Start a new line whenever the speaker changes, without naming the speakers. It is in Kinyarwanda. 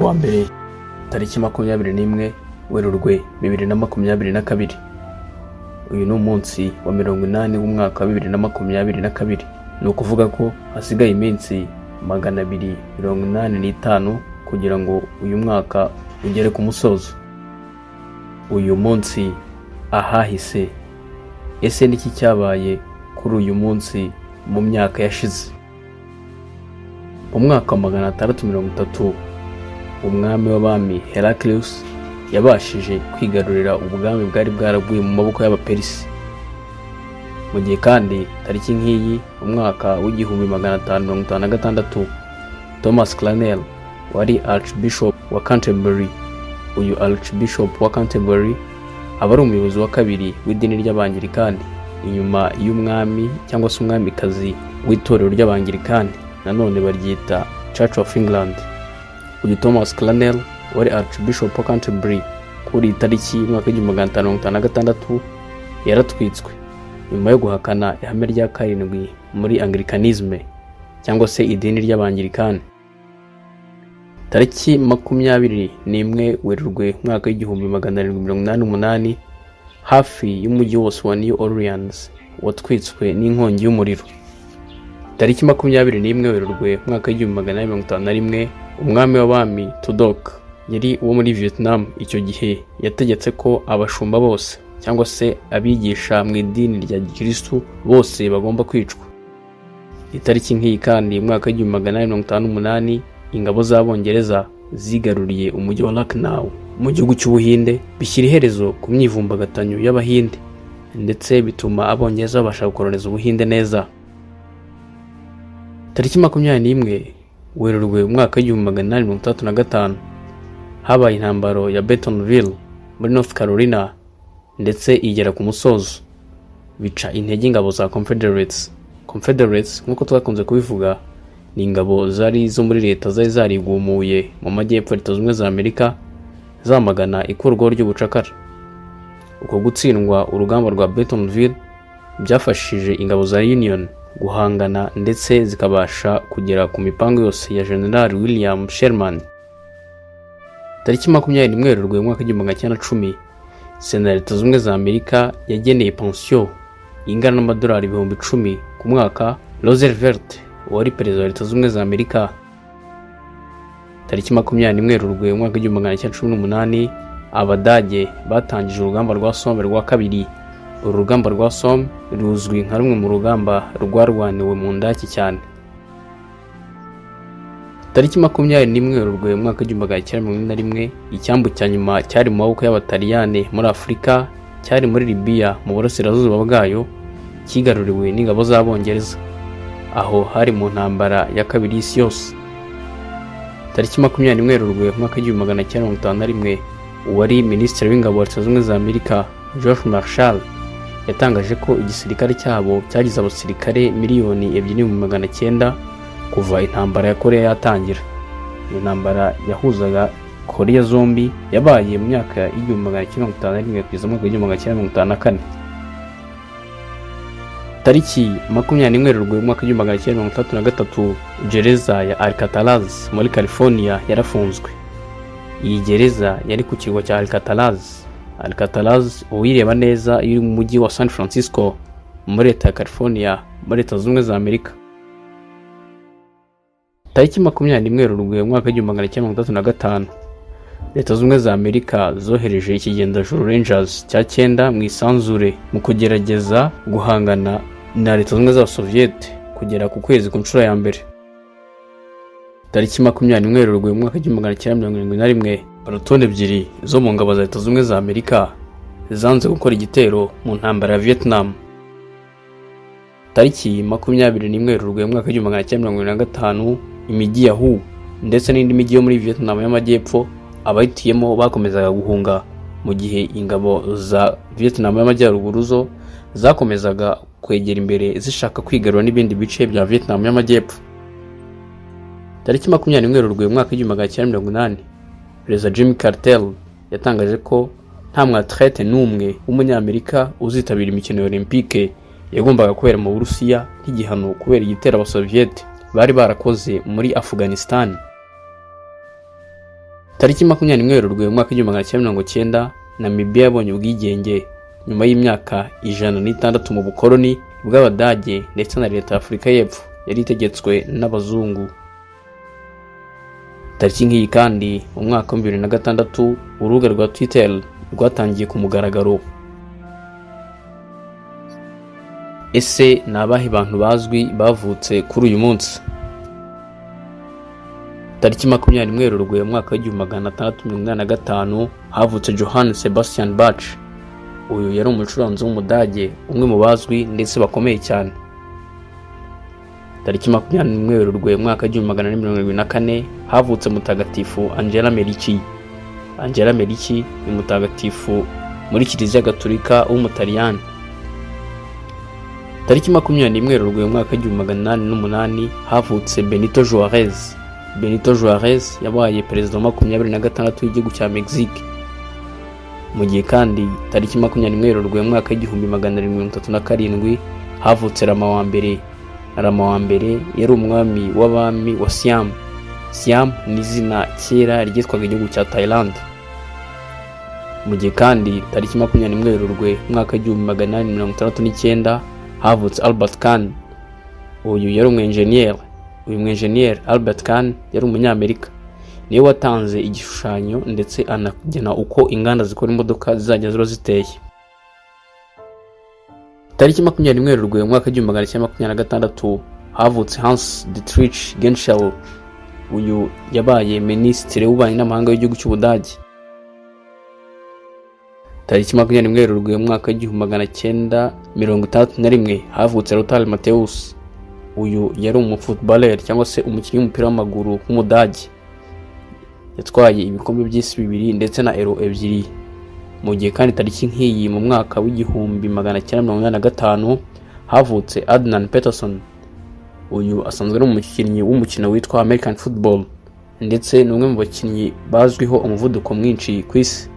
Kuwa mbere, tariki 21 Werurwe 2022. Uyu ni umunsi wa 80 w'umwaka wa 2022. Ni ukuvuga ko hasigaye iminsi 285 kugira ngo uyu mwaka ugere ku musozo. Uyu munsi ahahise, ese niki cyabaye kuri uyu munsi mu myaka yashize? Mu mwaka wa 630, umwami w'abami Heraclius yabashije kwigarurira ubwami bwari bwaraguye mu maboko y'Abaperisi. Mu gihe kandi tariki nk'iyi mu mwaka wa 1556, Thomas Cranmer wari Archbishop wa Canterbury. Uyu Archbishop wa Canterbury aba ari umuyobozi wa kabiri w'idini ry'Abangirikani inyuma y'umwami cyangwa se umwamikazi w'itorero ry'Abangirikani, nanone baryita Church of England. Uyu Thomas Cranmer wari Archbishop wa Canterbury kuri iyi tariki y'umwaka wa 1556 yaratwitswe nyuma yo guhakana ihame rya karindwi muri Anglicanisme cyangwa se idini ry'Abangirikani. Tariki 21 Werurwe umwaka wa 1788, hafi y'umujyi wose wa New Orleans watwitswe n'inkongi y'umuriro. Tariki 21 Werurwe umwaka wa 1851, umwami w'abami To Duc yari uwo muri Vietnam icyo gihe yategetse ko abashumba bose cyangwa se abigisha mu idini rya gikristu bose bagomba kwicwa. Itariki nk'iyi kandi umwaka wa 1858, ingabo z'Abongereza zigaruriye umujyi wa Lucknow mu gihugu cy'Ubuhinde, bishyira iherezo ku myivumbagatanyo y'Abahinde ndetse bituma Abongereza babasha gukoloniza Ubuhinde neza. Tariki 21 Werurwe umwaka wa 1865, habaye intambara ya Bentonville muri North Carolina ndetse igera ku musozo, bica intege ingabo za Confederates. Confederates, nk'uko twakunze kubivuga, ni ingabo zari izo muri leta zari zarigumuye mu majyepfo ya Leta Zunze Ubumwe za Amerika zamagana ikurwaho ry'ubucakara. Uko gutsindwa urugamba rwa Bentonville byafashije ingabo za Union guhangana ndetse zikabasha kugera ku mipango yose ya General William Sherman. Tariki 21 Werurwe umwaka wa 1910, Sena ya Leta Zunze Ubumwe za Amerika yageneye pansiyo ingana n'amadolari 10,000 ku mwaka Roosevelt wari perezida wa Leta Zunze Ubumwe za Amerika. Tariki 21 Werurwe umwaka wa 1918, Abadage batangije urugamba rwa Somme rwa kabiri. Uru rugamba rwa Somme ruzwi nka rumwe mu rugamba rwarwaniwe mu ndaki cyane. Tariki 21 Werurwe umwaka wa 1941, icyambu cya nyuma cyari mu maboko y'Abataliyane muri Afurika cyari muri Libiya mu burasirazuba bwayo kigaruriwe n'ingabo z'Abongereza. Aho hari mu ntambara ya kabiri y'isi yose. Tariki 21 Werurwe umwaka wa 1951, uwari minisitiri w'ingabo wa Leta Zunze Ubumwe za Amerika George Marshall yatangaje ko igisirikare cyabo cyagize abasirikare 2,900,000 kuva intambara ya Korea yatangira. Iyo ntambara yahuzaga Korea zombi yabaye mu myaka ya 1951 kugeza mu mwaka wa 1954. Tariki 21 Werurwe umwaka wa 1963, gereza ya Alcatraz muri California yarafunzwe. Iyi gereza yari ku kirwa cya Alcatraz. Alcatraz uyireba neza iri mu mujyi wa San Francisco muri leta ya California muri Leta Zunze Ubumwe za Amerika. Tariki 21 Werurwe umwaka wa 1965, Leta Zunze Ubumwe za Amerika zohereje ikigendajuru Rangers cya cyenda mu isanzure mu kugerageza guhangana na Leta Zunze Ubumwe z'Abasoviyete kugera ku kwezi ku nshuro ya mbere. Tariki 21 Werurwe umwaka wa 1971, platoon ebyiri zo mu ngabo za Leta Zunze Ubumwe za Amerika zanze gukora igitero mu ntambara ya Vietnam. Tariki 21 Werurwe umwaka wa 1975, imijyi ya Hue ndetse n'indi mijyi yo muri Vietnam y'Amajyepfo abayituyemo bakomezaga guhunga, mu gihe ingabo za Vietnam y'Amajyaruguru zo zakomezaga kwegera imbere zishaka kwigarura n'ibindi bice bya Vietnam y'Amajyepfo. Tariki 21 Werurwe umwaka wa 1980, Perezida Jimmy Carter yatangaje ko nta mwathlete n'umwe w'Umunyamerika uzitabira imikino ya Olympique yagombaga kubera mu Burusiya nk'igihano kubera igitero Abasoviyete bari barakoze muri Afghanistan. Tariki 21 Werurwe umwaka 1990, Namibia yabonye ubwigenge nyuma y'imyaka 106 mu bukoloni bw'Abadage ndetse na leta ya Afurika y'Epfo yari itegetswe n'abazungu. Tariki nk'iyi kandi mu mwaka wa 2006, urubuga rwa Twitter rwatangiye ku mugaragaro. Ese ni abahe bantu bazwi bavutse kuri uyu munsi? Tariki 21 Werurwe umwaka wa 1685 havutse Johann Sebastian Bach. Uyu yari umucuranzi w'Umudage, umwe mu bazwi ndetse bakomeye cyane. Tariki 21 Werurwe umwaka wa 1474 havutse Mutagatifu Angela Merici. Angela Merici ni mutagatifu muri Kiliziya Gatolika w'Umutaliyani. Tariki 21 Werurwe umwaka wa 1808 havutse Benito Juarez. Benito Juarez yabaye perezida wa 26 w'igihugu cya Mexique. Mu gihe kandi tariki 21 Werurwe umwaka wa 1737 havutse Rama wa mbere. Rama wa mbere yari umwami w'abami wa Siam. Siam ni izina kera ryitwaga igihugu cya Thailand. Mu gihe kandi tariki 21 Werurwe umwaka wa 1869 havutse Albert Kahn. Uyu yari umwenjeniyeri. Uyu mwenjeniyeri Albert Kahn yari umunyamerika, niwe watanze igishushanyo ndetse anagena uko inganda zikora imodoka zizajya ziba ziteye. Tariki 21 Werurwe umwaka 1926 havutse Hans Dietrich Genscher. Uyu yabaye minisitiri w'ububanyi n'amahanga w'igihugu cy'Ubudage. Tariki 21 Werurwe umwaka 1961 havutse Lothar Matthäus. Uyu yari umufootballer cyangwa se umukinnyi w'umupira w'amaguru w'Umudage. Yatwaye ibikombe by'isi bibiri ndetse na Euro ebyiri. Mu gihe kandi tariki nk'iyi mu mwaka wa 1985 havutse Adnan Peterson. Uyu asanzwe ari umukinnyi w'umukino witwa American Football, ndetse ni umwe mu bakinnyi bazwiho umuvuduko mwinshi ku isi.